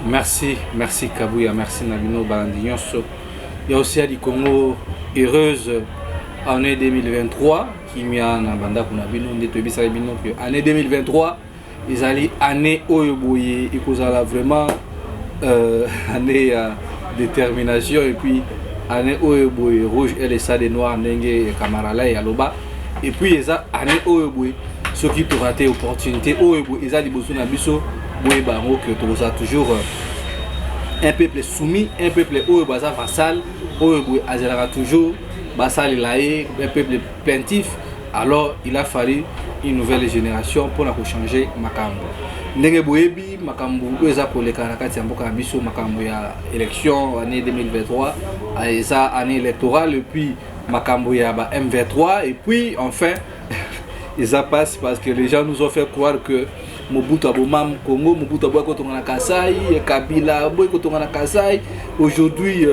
Merci, merci Kabuya, merci na bino balandi nyonso ya Océan du Congo. Heureuse année 2023, kimia na bandako na bino. Nde toyebisaki bino que année 2023 ezali année oyo boye ekozala vraiment année ya détermination, et puis année oyo boye rouge et le sang de noir, ndenge Kamarala aloba. Et puis eza année oyo boye, soki torater opportunité oyo boye eza liboso na biso, boyeba yango que tokozala toujours un peuple soumis, un peuple oyo baza vassal, oyo boye azelaka toujours basalela ye, un peuple plaintif. Alors il a fallu une nouvelle génération mpona kochanger makambo. Ndenge boyebi, makambo oyo eza koleka na kati ya mboka na biso, makambo ya élection année 2023, eza année électorale, et puis makambo ya ba M23, et puis enfin eza passe parce que les gens nous ont fait croire que Mobutu aboma Congo, Mobutu aboyi kotonga na Kasai, Kabila aboyi kotonga na Kasai, aujourd'hui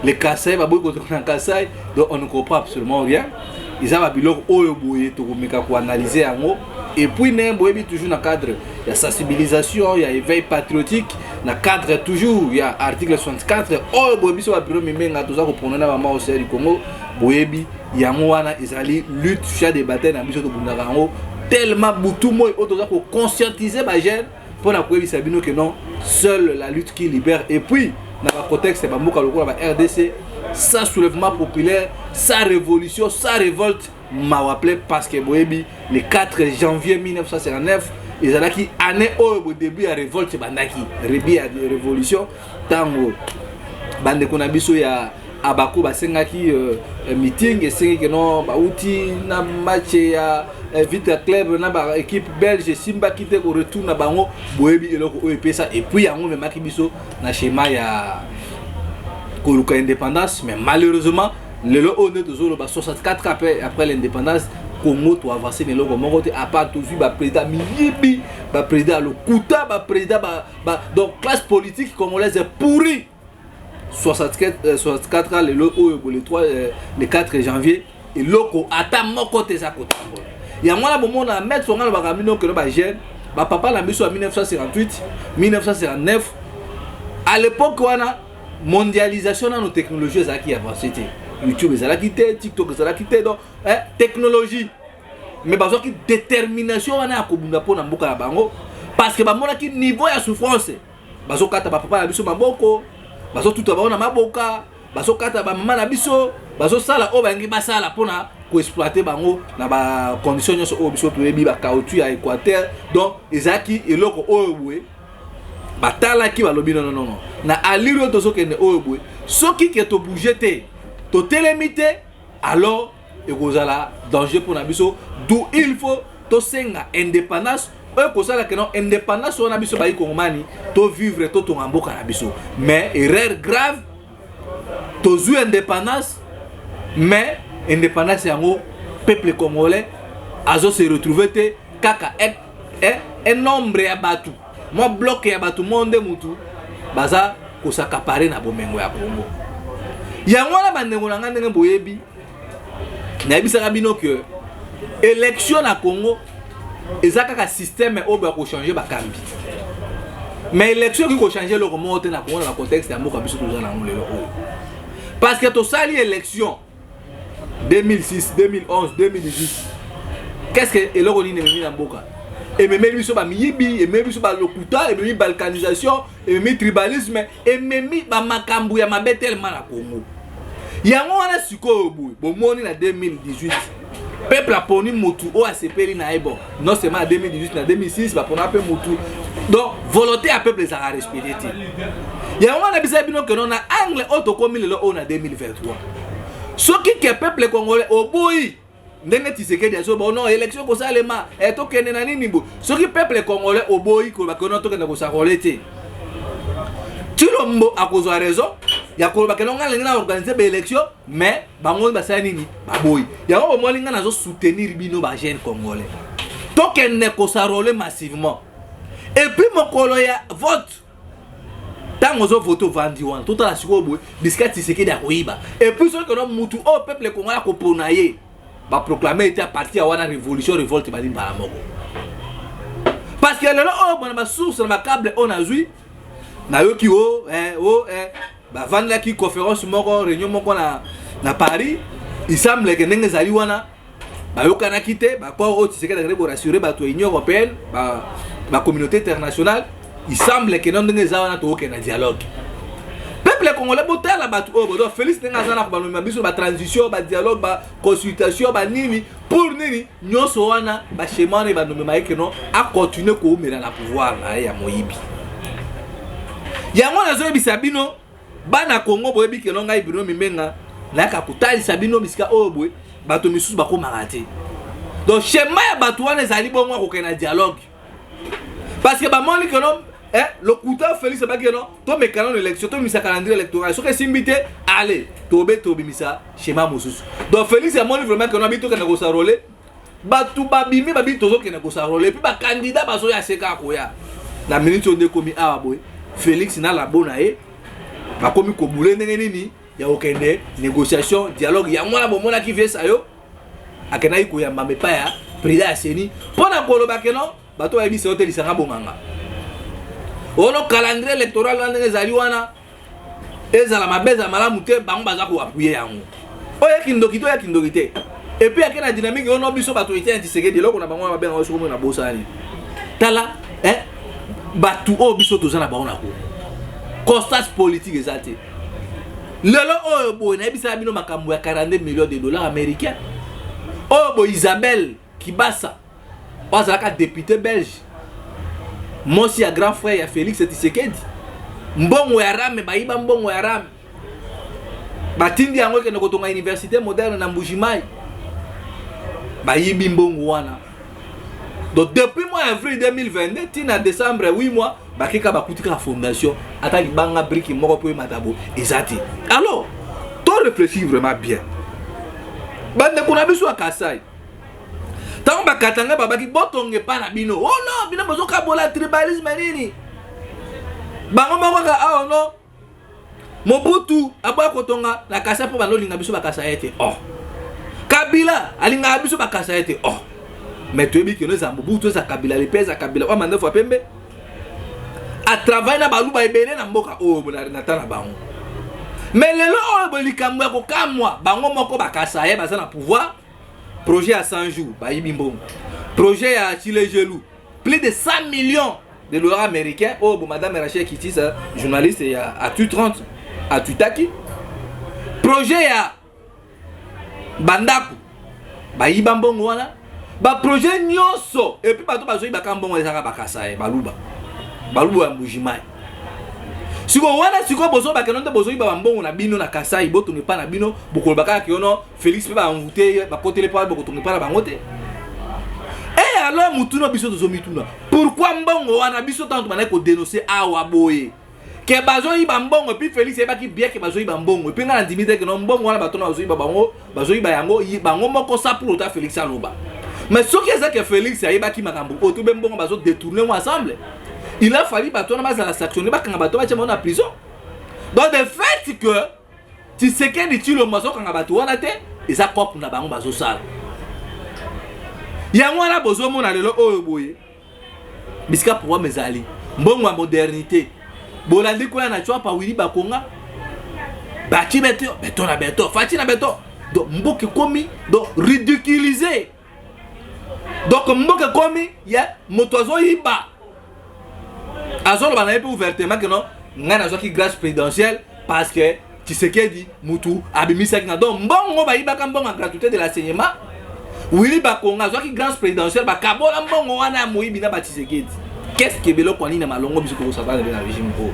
les Kasai baboyi kotonga na Kasai. Donc on ne comprend absolument rien. Eza babiloko oyo boye tokomeka koanalyser yango. Et puis ndenge boyebi, toujours na cadre ya sensibilisation, ya éveil patriotique, na cadre toujours ya article 64 oyo boye biso babureau Mimbenga toza koprôner na mama Océan du Congo, boyebi yango wana ezali lutte, champ de bataille na biso. Tobundaka yango tellement butu moi oyo toza koconscientiser bajeunes mpona koyebisa bino que non, seule la lutte qui libère. Et puis na bacontexte ya bamboka lokola ba RDC, sans soulèvement populaire, sans révolution, sans révolte, mawa plein. Parce que boyebi, le 4 janvier 1959 ezalaki année oyo bo début ya révolte ebandaki, début ya révolution, ntango bandeko na biso ya Abako basengaki meeting, esengi que non, bauti na match ya Vita Club na baéquipe belge, esimbaki te koretour na bango. Boyebi eloko oyo epesa. Et puis yango ememaki biso na schéma ya koluka indépendance. Mais malheureusement, lelo oyo nde tozoloba, 64 après l'indépendance, Congo toavance na eloko moko te, à part tozwi baprésident miyibi, baprésident ya lokuta, baprésident donc classe politique congolaise est pourrie. 64, 64 ans lelo oyo, le 3, le 4 janvier, eloko ata moko te eza kotambola. Yango wana bomona maître nga alobaka bino que non, bajeune, bapapa na biso ya 1958, 1959, à l'époque wana mondialisation nano technologie ezalaki avancé te, YouTube ezalaki te, TikTok ezalaki te, donc technologie, mais bazwaki détermination wana ya kobunda mpo na mboka na bango, parce que bamonaki niveau ya souffrance. Bazokata bapapa na biso maboko, bazotuta bango na maboka, bazokata bamama na biso, bazosala oyo balingi basala mpona koexploiter bango na bacondition nyonso oyo biso toyebi, bacaoutchouc ya Équateur. Donc ezalaki eloko oyo boye batalaki, balobi: "Non, non, non, na allure oyo tozokende oyo boye, soki que tobouge te, totelemi te, alors ekozala danger mpona biso." D'où il faut tosenga indépendance oyo kosala que non, indépendance wana biso bayi kongomani tovivre, totonga mboka na biso. Mais erreur grave, tozwi indépendance, mais indépendance yango, peuple congolais azo se retrouver te. Kaka un nombre ya bato, mwa bloc ya bato mo nde mutu baza kos'accaparer na bomengo ya Congo. Yango wana, bandeko na ngai, ndenge boyebi, nayebisaka bino que élection na Congo eza kaka système oyo boya kochanger bakambi, mais élection ekoki kochanger eloko moko te na Congo, na bacontexte ya mboka biso toza nango lelo oyo. Parce que tosali élection 2006, 2011, 2018, qu'est ce que eloko nini ememi na mboka? Ememeli biso bamiyibi, ememi biso balokuta, ememi balkanisation, ememi tribalisme, ememi bamakambo ya mabe telema na Congo. Yango wana sikoyo boye bomoni na 2018 peuple aponi motu oyo asepeli na ye. Bon, non seulement na 2018, na 2006 bapona mpe motu. Donc volonté ya peuple ezalaka respecté te. Yango wana bisa bino que non, na angle oyo tokómi lelo oyo na 2023, soki que peuple congolais oboyi ndenge Tshisekedi azoba non, élection kosalema, tokende na nini bo, soki peuple congolais oboyi koloba que non, tokende kos'enrôler te, Tshilombo akozwa raison ya koloba que non, ngai ndenge na organiser baélection. Mais bango basala nini? Baboyi yango. Bomoni, ngai nazosoutenir bino bajeune congolais, tokende kos'enrôler massivement. Et puis mokolo ya vote, ntango ozovote, ovandi wana, totala sikoyo boye bisika Tshisekedi akoyiba. Et puis soki que non, mutu oyo peuple congolais akopona ye, baproclame ete à partir ya wana révolution, révolte bali mbala moko. Parce que lelo oyo bona basource na bacable oyo nazwi, Nayoki o eh, o eh, bavandaki conférence moko, réunion moko na Paris. Il semble que ndenge ezali wana, bayokanaki te. Baaccord oyo Tshisekedi akende korassurer bato ya Union européenne, bacommunauté internationale, il semble que no ndenge eza wana, tokokende na dialogue. Peuple congolais, botala bato oyo bodo Félix ndenge aza na kobalomema biso batransition, badialogue, baconsultation, banini pour nini. Nyonso wana, baschéma wana ebandomema ye keno acontinue koumela na pouvoir na ye ya moyibi. Yango nazoyebisa bino, bana Kongo, boyebi keno ngai Bruno Mimbenga nayaka kotalisa bino bisika oyo boye bato misusu bakomaka te. Donc schéma ya bato wana ezali bongo, akokende na dialogue parce que bamoni keno lokuta Félix abaki keno tomeka nano élection, tobimisa calendrier électoral. Soki esimbi te, ale tobe tobimisa schéma mosusu. Donc Félix amoni vraiment keno abi tokende kos'enrôler. Bato babimi, babi tozokende kos'enrôler, puis bacandidat bazoya se kaka koya na minute oyo. Nde ekomi awa boye, Félix na labo na ye bakomi kobule ndenge nini ya kokende négociation, dialogue. Yango wana bomonaki viesa yo akendaki koyamba epai ya président ya CENI mpo na koloba keno bato bayebisa yo te, lisanga bonganga ono calendrier électoral wana ndenge ezali wana, ezala mabe, ezala malamu te, bango baza koappuyer yango. Oyo kindoki te, oyo kindoki te. Et puis ake na dynamique oyo biso bato ete ya Tshisekedi, eloko na bango wana babengaka soki omona bosani. Tala, bato oyo biso toza na bango na Kongo, constance politique eza te. Lelo oyo boye nayebisaka bino makambo ya 42 millions de dollars américains oyo boye Isabelle Kibasa, oyo azalaka député belge, mwasi ya grand frère ya Félix Tshisekedi. Mbongo ya RAM, bayiba mbongo ya RAM, batindi yango ekende kotonga université moderne na Mbujimai. Bayibi mbongo wana. Donc depuis mois avril 2022 ntina décembre, 8 mois, bakeka bakuti kaka fondation, ata libanga brique moko mpo emata bo eza te. Alors to réfléchir vraiment bien, bandeko na biso ya Kasai. Ntango bakatanga babaki botonga epa na bino, oh non, bino bozokabola, tribalisme nini. Bango moko kaka awa no Mobutu aboya kotonga na Kasai mpo bandolinga biso bakasa ye te. Oh, Kabila alingaka biso bakasa ye te. Oh, mais toyebi keno eza Mobutu, eza Kabila, lepe eza Kabila oyo mandefu ya pembe atravaille na Baluba ebele na mboka oyo na ta na bango. Mais lelo oyo boye, likambo ya kokamwa, bango moko bakasa ye baza na pouvoir. Projet ya 100 jours, bayibi mbongo. Projet ya Tshilejelu, plus de 100 millions de dollars américains oyo bo madame Rachel Kitisa, journaliste ya Actu 30, atwitaki. Projet ya bandako, bayiba mbongo wana. Baprojet nyonso. Et puis bato bazoyibaka mbongo ezaka bakasa ye Baluba, Baluba ya Mbujimai. Sikoyo wana, sikoyo bozobakeno nde bozoyiba bambongo na bino na Kasai, botonga epa na bino. Bokoloba kaka keyono Félix mpe baenvoûter, bakotele mpo bokotonga epa na bango te. E alors mutuna biso tozomituna, pourquoi mbongo wana biso ntango tobandaki kodénoncer awa boye ke bazoyiba mbongo, et puis Félix ayebaki bien ke bazoyiba mbongo? Et puis ngai nandimi te ke no mbongo wana bato na bazoyiba, bango bazoyiba yango bango moko sa pour ota Félix aloba. Mais soki eza ke Félix ayebaki makambo oyo to be mbongo bazodétourner ngo ensemble, il a fallu bato wana bazala sanctionné, bakanga bato, batia bango na prison. Donc de fait que Tshisekedi Tshilombo azokanga bato wana te, eza coop na bango bazosala. Yango wana bozomona lelo oyo boye bisika programme ezali mbongo ya modernité. Bolandi koya na Tshuapa, Willy Bakonga bati beto, beto na beto, Fatshi na beto. Donc mboka ekomi donc ridiculisé. Donc mboka ekomi ya moto azoyiba, azoloba na ye mpe ouvertement ke non, ngai nazwaki grâce présidentielle parce que Tshisekedi mutu abimisaki nga. Donc mbongo bayibaka, mbongo ya gratuité de l'enseignement, Willy Bakonga azwaki grâce présidentielle, bakabola mbongo wana ya moyibi na baTshisekedi. Qu'est ce que biloko ya nini na malongo biso tokosatana na régime oyo?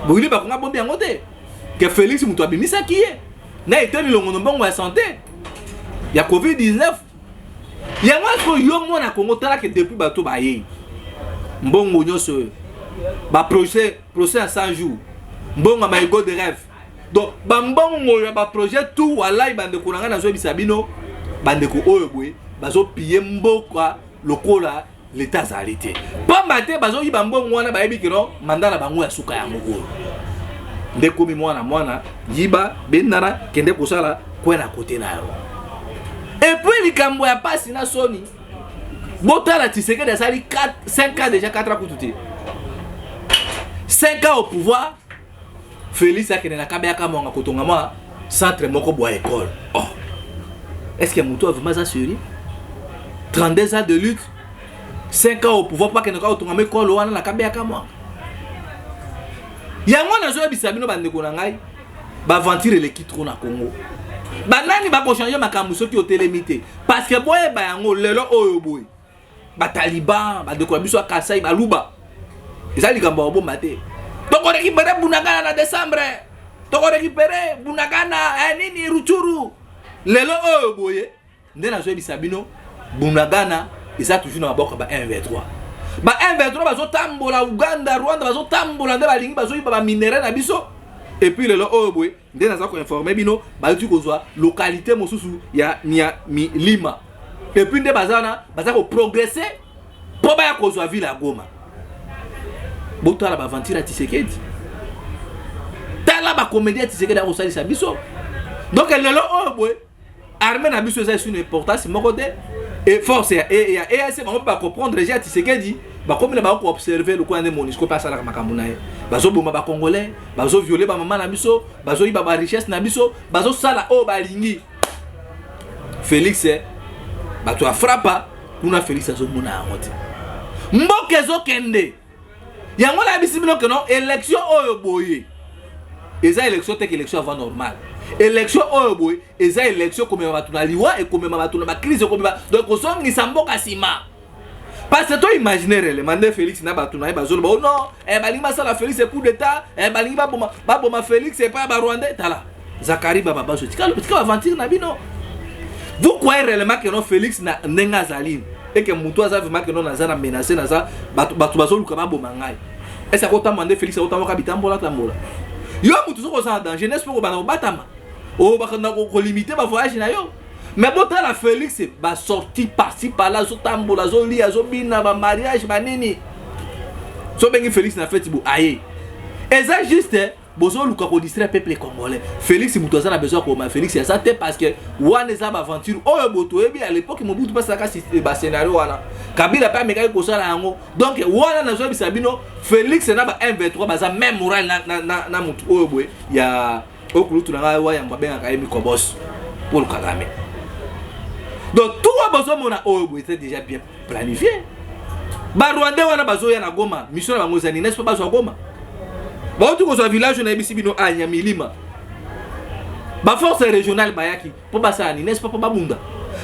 Willy Bakonga abombi yango te ke Félix mutu abimisaki ye na eteni longono. Mbongo ya santé ya COVID-19, yango sikoyo yo mwana Kongo, talaka depuis bato bayei, mbongo nyonso oyo, baprojet, procès ya 100 jours, mbongo ya maego de rêve, donc bambongo ya baprojet tout. Walai, bandeko na ngai, nazoyebisa bino, bandeko oyo boye bazopiller mboka lokola leta azali te, pamba te bazoyiba mbongo wana, bayebi keno mandat na bango ya suka yango oyo. Nde komi mwana mwana yiba bendana, kende kosala kwe na kote na yo. Et puis likambo ya pasi na soni, botala, Tshisekedi asali 5 ans déjà, 4 ans kutu te. 5 ans au pouvoir, Félix akende na Kabeya Kamwanga kotonga mwa centre moko bwa école. Oh, est ce que moto vraiment aza sérieux? 32 ans de lutte, 5 ans au pouvoir, mpo akende kaka kotonga ma école wana na Kabeya Kamwanga. Yango nazoyebisa bino, bandeko na ngai, baaventure eleki trop na Congo. Banani bakochange makambo soki otelemi te? Parce que boyeba yango, lelo oyo boye, bataliban, bandeko na biso ya Kasai, baluba, eza likambo ya kobomba te. Tokorécupérer Bunagana na décembre, tokorécupérer Bunagana, nini, Rutshuru. Lelo oyo boye nde nazoyebisa bino, Bunagana eza toujours na maboko ya ba 1 23. Ba 1 23 bazotambola Uganda, Rwanda, bazotambola nde balingi, bazoyiba baminerais na biso. Et puis lelo oyo boye nde naza koinformer bino, bayuti kozwa localité mosusu ya Nyamilima. Et puis nde baza wana, baza koprogresser mpo baya kozwa ville ya Goma. Botala baaventure ya Tshisekedi, tala bacomédie ya Tshisekedi akosalisa biso. Donc lelo oyo boye, armée na biso eza esu na importance moko te. E force ya EAC, bango mpe bakoprendre jeu ya Tshisekedi, bakomi na bango koobserver lokola nde MONUSCO mpe asalaka makambo na ye. Bazoboma bacongolais, bazovioler bamama na biso, bazoyiba barichesse na biso, bazosala oyo balingi. Félix, bato ya frappa kuna, Félix azomona yango te. Mboka ezokende. Yango nayebisi bino que non, élection oyo boye eza élection te que élection avant normal. Élection oyo boye eza élection ekomema bato na liwa, ekomema bato na bacrise, ekomema donc kozongisa mboka nsima. Parce que to imagine réellement nde Félix na bato na ye bazoloba: "Oh non, balingi basala Félix coup d'état, balingi baboma Félix epai ya barwandais." Tala Zakari baba baso, tika tika baaventure na bino. Vous croyez réellement que non, Félix na ndenge azali eke motu aza vraiment que non, naza na menace, naza bato bazoluka baboma ngai, ese akotambola nde? Félix akotamboka bitambola tambola. Yo motu soki oza na danger, n'est-ce pas, kobanda kobatama, obakanda kolimiter bavoyage na yo. Mais botala Félix, basorti par-ci par-là, azotambola, azolia, azobina, bamariage, banini. So obengi Félix na feti bo aye, eza juste bozoluka kodistraire peuple congolais. Félix moto aza na besoin koboma Félix aza te, parce que wana eza baaventure oyo boto oyebi. À l'époque Mobutu mpe asalaka bascénario wana, Kabila mpe amekaki kosala yango. Donc wana nazoyebisa bino, Félix na ba 1 23 baza même moral na motu oyo boye ya oyo kulutu na ngai wayambo abengaka ye Mikobos, Paul Kagame. Donc tout oyo bozomona oyo boye, c'est déjà bien planifié. Barwandais wana bazoya na Goma, mission na bango ezali, n'est-ce pas, bazwa Goma. Bauti kozwa village, nayebisi bino, Nyamilima. Baforce régionale bayaki mpo basala nini? N'est-ce pas, mpo babunda.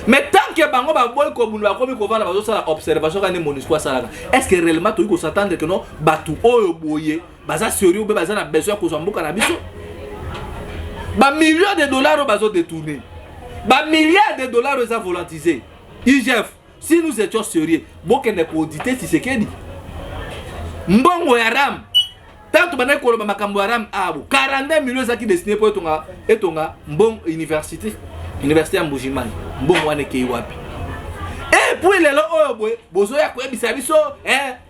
Mais tant que bango baboyi kobunda, bakomi kovanda, bazosala observation kaka nde MONUSCO asalaka. Est ce que réellement toyi kos'attendre que non, bato oyo boye baza sérieux mpe baza na besoin ya kozwa mboka na biso? Bamillion de dollars oyo bazodétourner, bamilliard de dollars oyo eza volantisé IGF, si nous étions sérieux, bokende koauditer Tshisekedi. Mbongo ya RAM, tant tobandaki koloba makambo ya RAM abo, 42 millions ezalaki destiné mpo etonga mbongo université ya Mbujimai. Mbongo wana ekei wapi? Et puis lelo oyo boye bozoya koyebisa biso,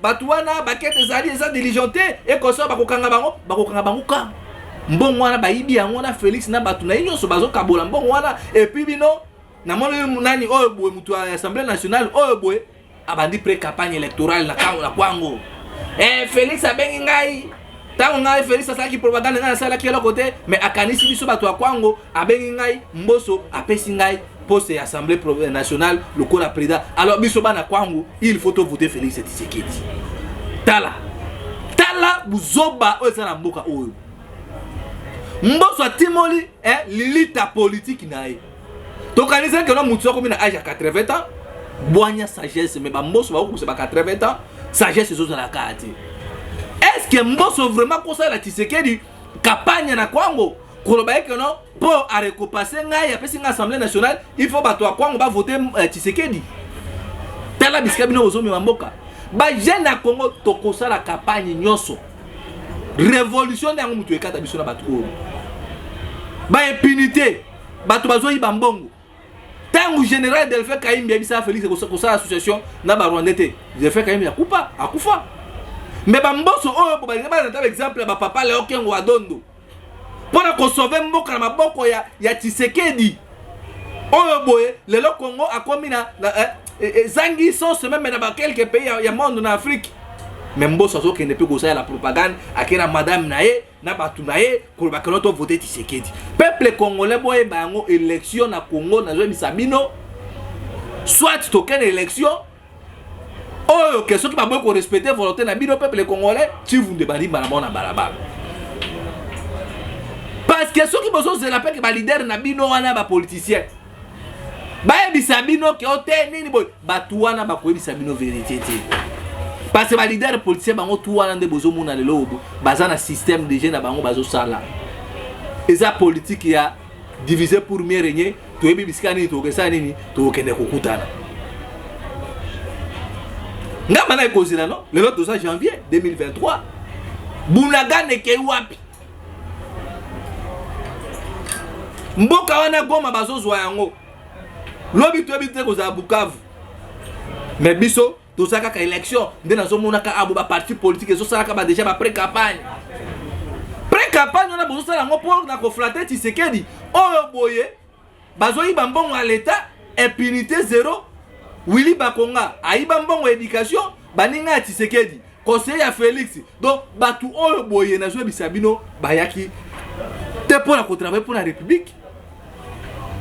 bato wana bakete ezali eza diligente, ekoso bakokanga bango, bakokanga bango ka mbongo wana bayibi yango wana. Félix na bato na ye nyonso bazokabola mbongo wana. Et puis bino namoni nani oyo boye, moto ya Assemblée nationale oyo boye abandi pré campagne électorale na Kwango. Félix abengi ngai. Ntango ngai Félix asalaki propagande, ngai asalaki eloko te, mais akanisi biso bato ya Kwango, abengi ngai Mboso, apesi ngai poste ya Assemblée nationale lokola président. Alors biso bana Kwango, il faut tovote Félix Tshisekedi. Tala, tala buzoba oyo eza na mboka oyo. Mboso atimoli lilita politike na ye. Tokanisi que non, motu akomi na age ya 80 ans, bwanya, sagesse. Mais bamboso bakokobisa ba 80 ans, sagesse ezozala kaka te. Est ce que Mboso vraiment kosala Tshisekedi campagne na Kwango, koloba ye que non, mpo arécompenser ngai, apesi ngai Assemblée nationale, il faut bato ya Kwango bavote Tshisekedi? Tala bisika bino bozomema mboka. Bajeune ya Congo, tokosala campagne nyonso, révolution nde yango moto ekata biso na bato oyo baimpunité, bato bazoyiba mbongo. Ntango général Delphin Kayimbi ayebisaka Félix kosala association na barwandais te, Delphin Kayimbi akupa, akufa. Mais bamboso oyo bo balingi balanda baexemple ya bapapa Leo Kengo Adondo mpo na kosauver mboka na maboko ya Tshisekedi oyo boye. Lelo Congo akomi na ezangi sens même na baquelques pays ya monde na Afrique. Mais Mboso azokende mpe kosalela propagande, ake na madame na ye na bato na ye koloba keno tovote Tshisekedi. Peuple congolais, boyeba yango, élection na Congo, nazoyebisa bino, soit tokende élection oyo ke soki baboyi korespecter volonté na bino, peuple congolais, tivunde balimba na bango na balabala. Parce que soki bozozela mpe ke baleader na bino wana, bapoliticien, bayebisa bino ke o te nini boye, bato wana bakoyebisa bino vérité te, parce que baleader politicien bango tu wana nde bozomona lelo oyo baza na système de jeu na bango bazosala. Eza politique ya diviser pour mieux régner. Toyebi bisika nini tokesala nini, tokokende kokutana. Ngamba na ekozela no lelo toza janvier 2023, Bunagana ekei wapi? Mboka wana Goma bazozwa yango lobi, toyebi te kozala Bukavu. Mais biso toza kaka élection nde nazomonaka abo baparti politique ezosalaka ba déjà bapré campagne. Pré campagne wana bozosala yango mpo na koflatter Tshisekedi oyo boye bazoyiba mbongo ya leta, impunité zéro. Willy Bakonga ayiba mbongo ya éducation, baninga ya Tshisekedi, conseiller ya Félix. Donc bato oyo boye, nazoyebisa bino, bayaki te mpo na kotravailler mpo na république,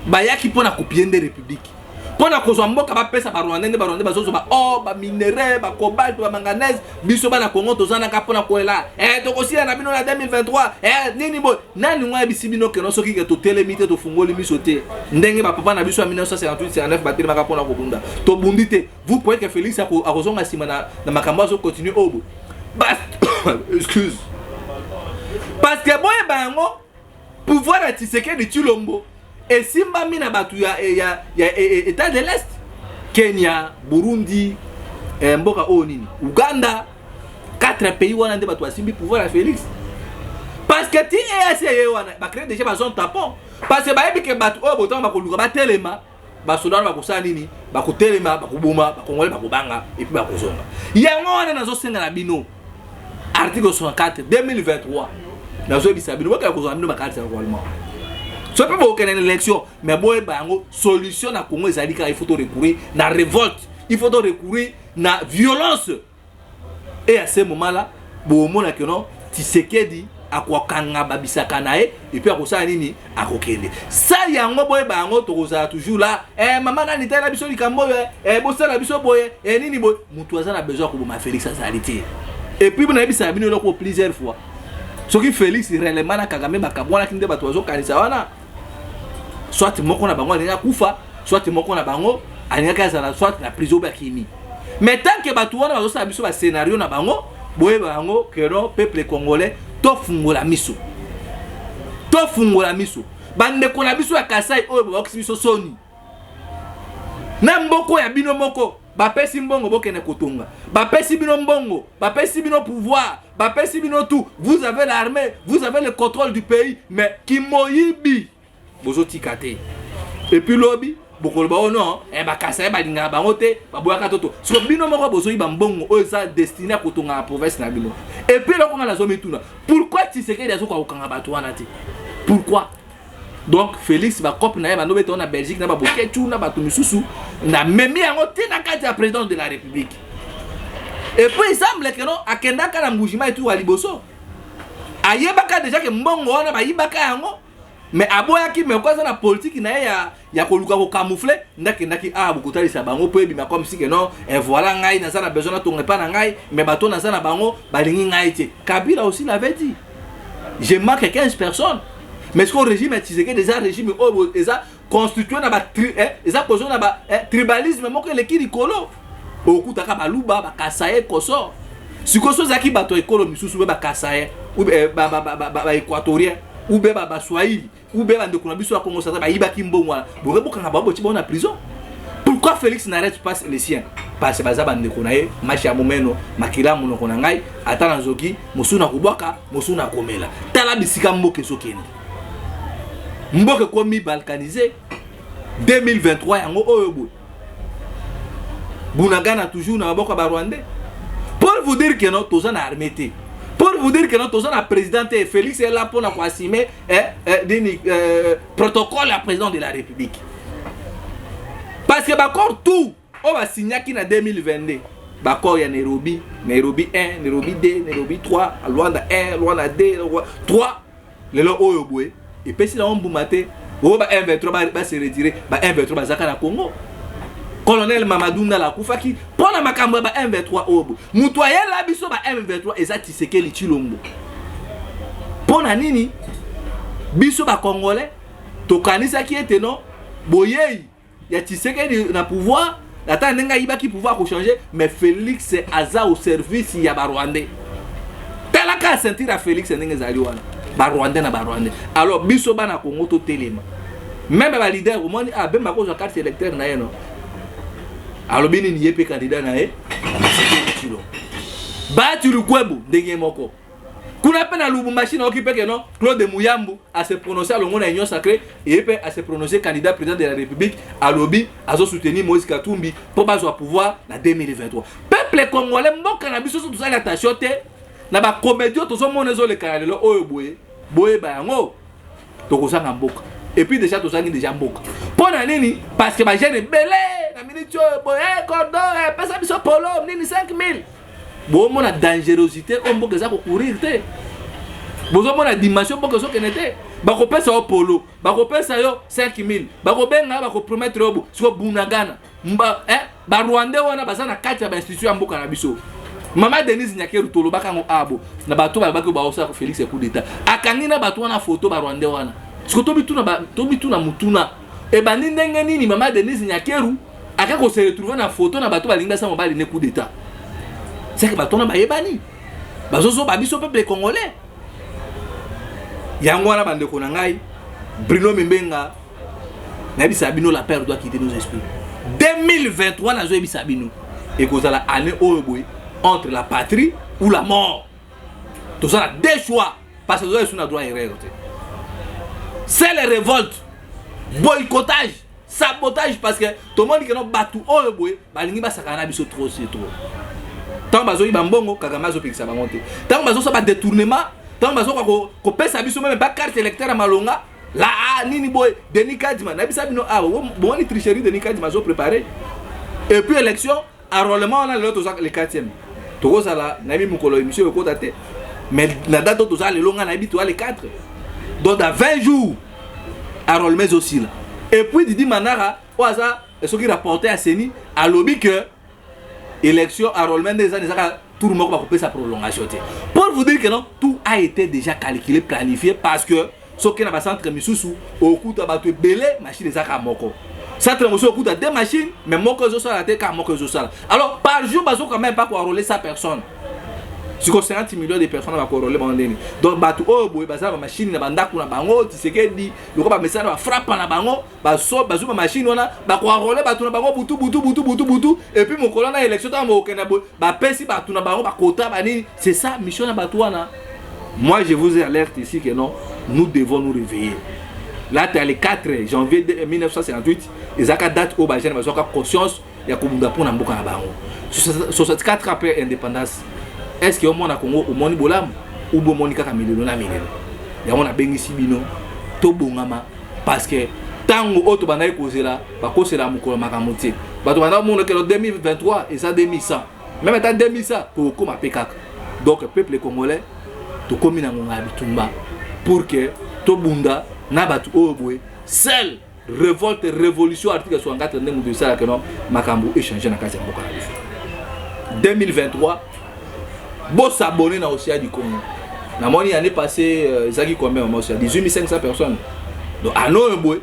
bayaki mpo na kopiller nde république, mpo na kozwa mboka bapesa Barwandais. Nde Barwandais bazozwa baor, baminerai, bacobalt, bamanganèse. Biso bana Congo tozanaka mpo na koela tokosila na bino na 2023. Nini boye? Nani ngo ayebisi bino keno soki ke totelemi te, tofungoli miso te, ndenge bapapa na biso ya 1958 59 batelemaka mpona kobunda, tobundi te? Vous croyez que Félix akozonga nsima na makambo azocontinue oyo boye? Excuse, parce que boyeba yango, pouvoir ya Tshisekedi Tshilombo esimbami na bato ya état de l'Est: Kenya, Burundi, mboka oyo nini, Uganda. Quatre pays wana nde bato basimbi pouvoir ya Félix, parce que ti EAC ye wana bacrée déjà bazone tampon, parce que bayebi ke bato oyo botanga bakoluka batelema, basoda wana bakosala nini? Bakotelema, bakoboma Bakongole, bakobanga et puis bakozonga. Yango wana nazosenga na bino, article 64 2023, nazoyebisa bino, bokela kozwa bino bakarte ya enrôlement. So mpe bokokende na élection, mais boyeba yango, solution na Congo ezali kaka il faut to recourir na révolte, il faut to recourir na violence. Et à ce moment là bomona ke non, Tshisekedi akokanga babisaka na ye et puis akosala nini? Akokende sa yango. Boyeba yango, tokozala toujours là. Mama nani, tala biso likambo oyo, bosala biso boye, nini boye. Moto aza na besoin ya koboma Félix azali te. Et puis nayebisaka bino eloko plusieurs fois: soki Félix réellement na Kagame bakabwanaki nde bato bazokanisa wana, soit moko na bango alingi akufa, soit moko na bango alingaki azala soit na prison oyo akimi. Mais tant que bato wana bazosala biso bascénario na bango, boyeba yango ke non, peuple congolais, tofungola miso, tofungola miso. Bandeko na biso ya Kasai oyo babakisi biso soni na mboko ya bino moko, bapesi mbongo bokende kotonga, bapesi bino mbongo, bapesi bino pouvoir, bapesi bino tout, vous avez l'armée, vous avez le contrôle du pays, mais kimoyibi bozotika te. Et puis lobi bokoloba oyo non, Bakasa ye balingaka bango te, baboyaka toto. Siko bino moko bozoyiba mbongo oyo eza destiné ya kotonga na province na bino. Et puis eloko nga nazomituna: pourquoi Tshisekedi azokoka kokanga bato wana te? Pourquoi? Donc Félix, bacope na ye bando beta na Belgique na baboketu na bato misusu, namemi yango te na kati ya président de la République. Et puis il semble que non, akendaka na Mbujima etu ya liboso, ayebaka déjà ke mbongo wana bayibaka yango, mais aboyaki. Mais ko aza na politique na ye ya koluka kocamoufler, nde akendaki awa bokotalisa bango mpo ebima comme si ke non, voilà, ngai naza na besoin natonga epa na ngai, mais bato naza na bango balingi ngai te. Kabila aussi l'avait dit: je manque 15 personnes. Mais ce que régime ya Tshisekedi eza régime oyo eza constitué na ba eza kozwa na ba tribalisme moko eleki likolo. Okutaka Baluba, Bakasaye, koso sikoyo so ezalaki bato ya ekolo misusu, be Bakasaye, Baéquatorien ou be Baswahili ou be bandeko na biso ya Congo central bayibaki mbongo wana, boke bokanga bango, botie bango na prison. Pourquoi Félix n'arrête pas les siens? Parce baza bandeko na ye, mashi ya momeno, makila ya monoko na ngai, ata na nzoki mosusu na kobwaka, mosusu na komela. Tala bisika mboka ezokende, mboka ekomi balkanisé. 2023 yango oyo boye, Bunagana toujours na maboko ya Barwandais. Pour vous dire que non, toza na armée te. Pour vous dire que non, toza na président te. Félix est là mpona koassumer nini, protocole ya président de la République, parce que baaccord tout oyo basignaki na 2022, Baaccord ya Nairobi, Nairobi 1, Nairobi 2, Nairobi 3, Luanda 1, Luanda 2, 3, lelo oyo boye epesi nango mbuma te. Oyo ba M23 base retirer, ba M23 bazaka na Congo. Colonel Mamadou Ndala akufaki mpo na makambo ya ba M23. Oyo boye moto ayela biso ba M23 eza Tshisekedi Tshilombo. Mpo na nini biso Bacongolais tokanisaki ete no boyei ya Tshisekedi na pouvoir, ata ndenge ayibaki pouvoir, kochanger? Mais Félix aza au service ya Barwandais. Talaka ceinture ya Félix ndenge ezali wana, Barwandais na Barwandais. Alors biso bana Congo totelema. Même baleader, omoni abemba kozwa carte électeur na ye, no alobi nini? Ye mpe candidat na ye Tshilombo. Bati Lukwebo ndenge moko kuna mpe na Lubumbashi. Nayoki mpe que no Claude Muyambu ase prononcer, alongo na Union sacrée, ye mpe ase prononcer candidat président de la République. Alobi azosoutenir Moïse Katumbi mpo bazwa pouvoir na 2023. Peuple congolais, mboka na biso, so tozali attention te na bacomédie oyo tozomona ezoleka na lelo oyo boye, boyeba yango, tokozanga mboka. Et puis déjà tozangi déjà mboka. Mpo na nini? Parce que bajeune ebele na miniti oyo boye, cordon epesa biso polo nini, 5000. Bomona dangerosité oyo mboka eza kocourir te? Bozomona dimension mboka ezokende te? Bakopesa yo polo, bakopesa yo 5000, bakobenga yo, bakopromettre yo bo siko Bunagana. Barwandais wana baza na kati ya bainstitution ya mboka na biso. Mama Denise Nyakeru, tolobaka yango abo na bato balobaki baosala Félix coup d'état, akangi na bato wana foto, Barwandais wana. Siko tobituna mutuna ebandi ndenge nini mama Denise Nyakeru ake kose retrouver na foto na bato balingi basala mobali ne coup d'état? C'est que bato wana bayebani, bazozoba biso peuple congolais. Yango wana, bandeko na ngai, Bruno Mimbenga, nayebisa bino, la peur doit quitter nos esprits. 2023, nazoyebisa bino, ekozala année oyo boye entre la patrie ou la mort. Toza na deux choix, parce que toza esu na droit erreur te. C'est les révoltes, boycottage, sabotage, parce que tomoni que no bato oyo boye balingi basakana na biso trop, c'est trop. Ntango bazoyiba mbongo, Kagame azopekisa bango te. Ntango bazosala badétournement, ntango bazoka kopesa biso même bacarte électeur ya malonga la nini boye, Denis Kadima, nayebisa bino awa, bomoni tricherie Denis Kadima azopréparé. Et puis élection, enrôlement wana, lelo toza le quatrième, tokozala, nayebi mokolo émission ekota te, mais na date oyo toza lelo, ngai nayebi toza le 4, donc dans 20 jours enrôlement ezosila. Et puis Didi Manara oyo aza soki rapporteur ya CENI alobi que élection, enrôlement nde eza ezaka tour moko, bakopesa prolongation te. Pour vous dire que non, tout a été déjà calculé, planifié, parce que soki na bacentre misusu okuta bato ebele, machine eza kaka moko. Centre mosusu okuta deux machines, mais moko ezosala te, kaka moko ezosala. Alors par jour bazoka même pas koenrôler 100 personnes. Siko 50 millions de personnes bakoenrôler bango ndeni? Donc bato oyo boye baza na bamachine na bandako na bango. Tshisekedi lokola bamesana, bafrappa na bango, bazwi bamachine wana, bakoenrôler bato na bango butu butu butu butu butu. Et puis mokolo na élection, ntango bokokenda boye, bapesi bato na bango bakota banini. C'est ça mission na bato wana. Moi, je vous alerte ici que non, nous devons nous réveiller. Là, t'es le 4 janvier 1958, ezalaka date oyo bajeune bazwaka conscience ya kobunda mpona mboka na bango. 64 après indépendance, est ce que omona Congo, omoni bolamu ou bomoni kaka milelo na milelo? Yango nabengisi bino, tobongama, parce que ntango oyo tobandaki kozela, bakosela mokolo makambo te. Bato banda komona que no 2023 eza 2100, même ata 2100 tokokóma mpe kaka. Donc peuple congolais, tokómi na ngonga ya bitumba pour que tobunda na bato oyo boye. Seule révolte, révolution, article 64 nde moto esalaka no makambo échange na kati ya mboka na biso. 2023, bosabonner na Océan du Congo. Namoni année passée ezalaki combien, mama Océan? 18 500 personnes. Donc ano oyo boye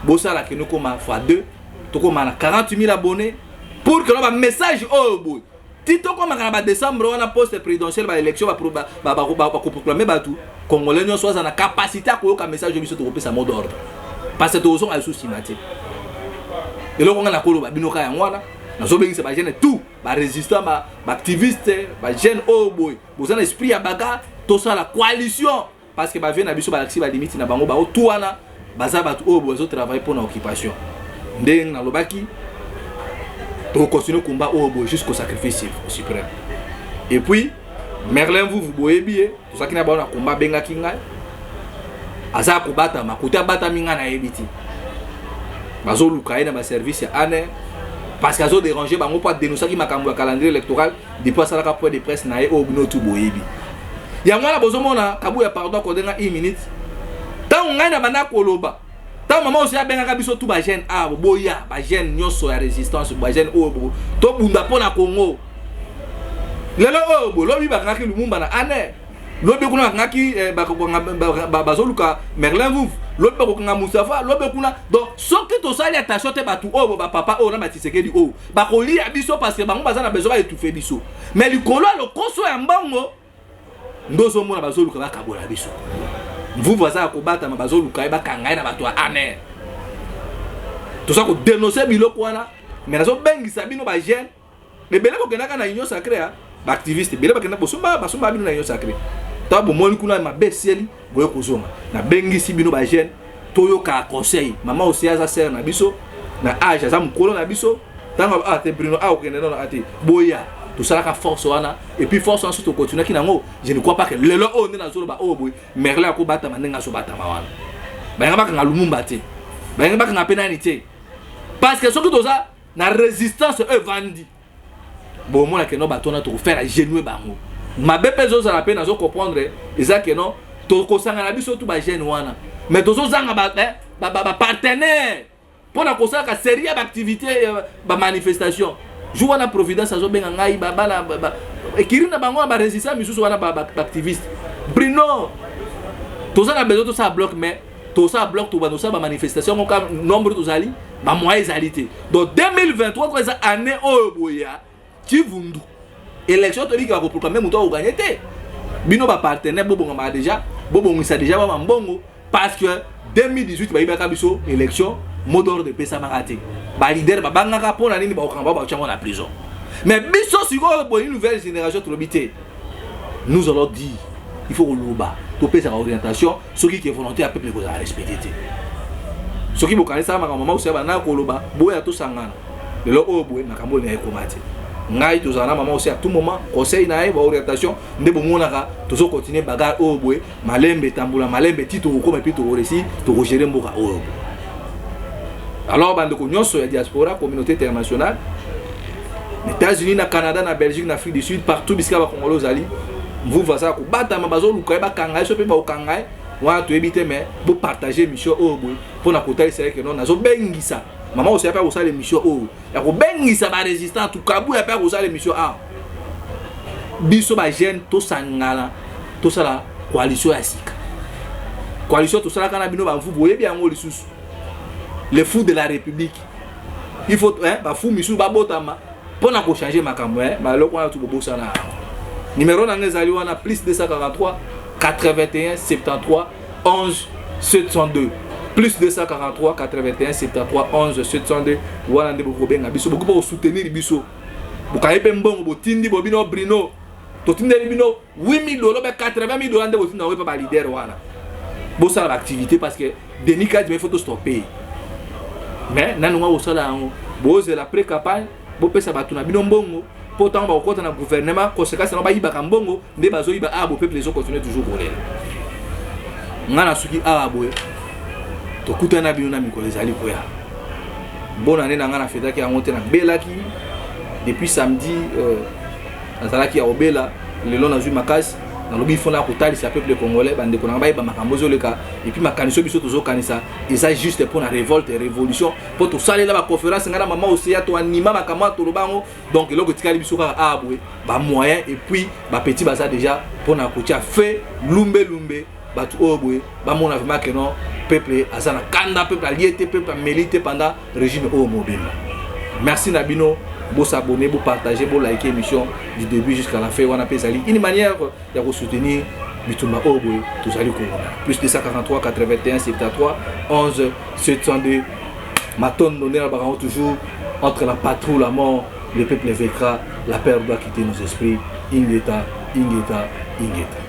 bosalaka no koma fois 2, tokóma na 40 000 abonnés, pour que no bamessage oyo boye ti tokomaka na badécembre wana, poste présidentiel, baélection, bakoproclamer bato. Congolais nyonso aza na capacité ya koyoka message oyo biso tokopesa, mot d'ordre, parce que tokozonga lisusu nsima te. Eloko nga nakoloba bino ka yango wana, nazobengisa bajeune tout, barésistant, baactiviste, bajeune oyo boye boza na esprit ya baga, tosala coalition, parce que bavie na biso balakisi balimite na bango. Bao tu wana baza bato oyo bazotravaille mpona occupation. Ndenge nalobaki, tokocontinue combat oyo boye jusqu'au sacrifice suprême. Et puis Merlin Vuvu, boyebi ye, tozalaki na bango na combat, abengaki ngai, aza kobatama kote abatami, ngai nayebi te, bazoluka ye na baservice ya ANR. Parce que azo déranger bango mpo adénonçaki makambo ya calendrier électoral depuis asalaka point de presse na ye oyo bino tu boyebi yango wana. Bozomona Kabuya, pardon, kodenga une minute. Ntango ngai na banda koloba, ntango mama osi abengaka biso tu bajeune, a boya bajeune nyonso ya résistance, bajeune oyo tobunda mpo na Congo. Lelo oyo boye, lobi bakangaki Lumumba na ANR, lobi kuna bakangaki, bazoluka Merlin Vuvu, lobi bakokanga Mustafa, lobi kuna. Donc soki tosali attention te, bato oyo, bapapa oyo na baTshisekedi oyo, bakolia biso, parce que bango baza na besoin baétouffe biso. Mais likolo ya lokoso ya mbongo nde ozomona bazoluka bakabola biso. Mvuvu aza ya kobatama, bazoluka ye, bakanga ye na bato ya ANR. Toza kodénonce biloko wana, mais nazobengisa bino bajeune ebele bokendaka na Union sacrée ya baactiviste, ebele bakenda, bosomba, basomba bino na Union sacrée. Ntango bomoni kuna mabe esieli, boye kozonga. Nabengisi bino bajeune, toyoka conseil. Mama osi aza sœur na biso na âge, aza mokolo na biso. Ntango a te Bruno a okende nono a te, boya tosalaka force wana. Et puis force wana, soki tokontinuaki nango, je ne crois pas que lelo oyo nde nazoloba oyo boye, Merlin akobatama ndenge azobatama wana. Bayenga bakanga Lumumba te, bayenga bakanga mpe nani te, parce que soki toza na résistance oyo evandi, bomona que non, bato wana tokofaire genoux bango. Mabe mpe ezozala mpe, nazocomprendre eza que non, tokosangana biso tu bajeune wana, mais tozozanga bapartenaire mpona kosalaka série ya baactivité, bamanifestation. Jour wana Providence azobenga ngai, bana ekiri na bango na barésistant misusu wana, baactiviste. Bruno, toza na besoin tosala bloc, mais tosala bloc, tobanda tosala bamanifestation ngo ka nombre tozali, bamoyen ezali te. Donc 2023 ko eza année oyo boya Chivundu élection, toyebi bakoproclame moto akoganye te. Bino bapartenaire, bobongamaka déjà, bobongisa déjà ba mambongo, parce que 2018 bayibaka biso élection, mot d'ordre epesamaka te. Baleader babangaka mpo na nini? Bakokanga bao, batiango na prison. Mais biso sikoyo boye, nouvelle génération, tolobi te, nous allons dire, il faut koloba, topesaka orientation. Soki que volonté ya peuple ekozala respecté te, soki bokanisaka makambo mama osaya banda koloba, boya tosangana. Lelo oyo boye, makambo oyo ekoma te. Ngai tozala na mama osi à tout moment, conseil na ye, baorientation nde bomonaka. Tozocontinue bagarre oyo boye, malembe, etambola malembe ti tokokoma, et puis tokoréussir, tokogérer mboka oyo boye. Alors bandeko nyonso ya diaspora, communauté internationale, na États-Unis, na Canada, na Belgique, na Afrique du Sud, partout bisika bakongolo ozali, Mvuvu azala kobatama, bazoluka ye, bakanga ye. So mpe bakokanga ye wana, toyebi te, mais bopartage émission oyo boye mpona kotalisa ye que non, nazobengisa mama osaya mpe akosala émission oyo ya kobengisa barésistant. Tukabuya mpe akosala émission awa. Biso bajeune tosangana, tosala coalition ya sika. Coalition tosalaka na bino bamvubu, boyebi yango lisusu, les fous de la République. Il faut, hein, bafou misusu babotama mpona kochange makambo baloko wana. Tu bobosana numéro na ngai ezali wana: plus 243 81 73 11 702, plus 243 81 73 11 702. Wana nde bokobenga biso, bokoki mpo kosoutenir biso. Bokangi mpe mbongo, botindi bo bino Bruno, totindeli bino 8000 dollars, be 80 000 dollars nde botinda yango mpe baleader wana, bosala baactivité, parce que Denis Kadima, il faut tostopper. Mais nani nga kosala yango? Bozela pré campagne, bopesa bato na bino mbongo, mpo ntango bakokɔta na gouvernement, conséquence yango bayibaka mbongo nde bazoyiba awa. Bopeuple ezocontinue toujours kolela. Nga na suki awa boye, tokutani na bino na mikolo ezali koya. Bonne année na nga, nafetaki yango te, nabelaki depuis samedi, nazalaki ya kobela. Lelo nazwi makasi, nalobi fona kotalisa peuple congolais, bandeko na nga bayeba makambo ezoleka. Et puis makanisi biso tozokanisa eza juste mpona révolte, révolution, mpo tosalela baconférence, ngai na mama Oseya toanima makambo wana, toloba yango. Donc eloko etikali biso kaka awa boye, bamoyen, et puis bapeti baza déjà mpona kotia fe lumbelumbe. Bato oyo boye bamona vraiment que non, peuple aza na kanda, peuple alie te, peuple ameli te pendant régime oyo mobimba. Merci na bino. Bosabonner, bopartager, bolike émission du début jusqu'à la fin. Wana mpe ezali une manière ya kosoutenir bitumba oyo boye tozali komona. Plus 243 81 73 11 702. Matondo. Nde na bakango toujours, entre la patrie ou la mort, le peuple vaincra. La peur doit quitter nos esprits. Ingeta, ingeta, ingeta.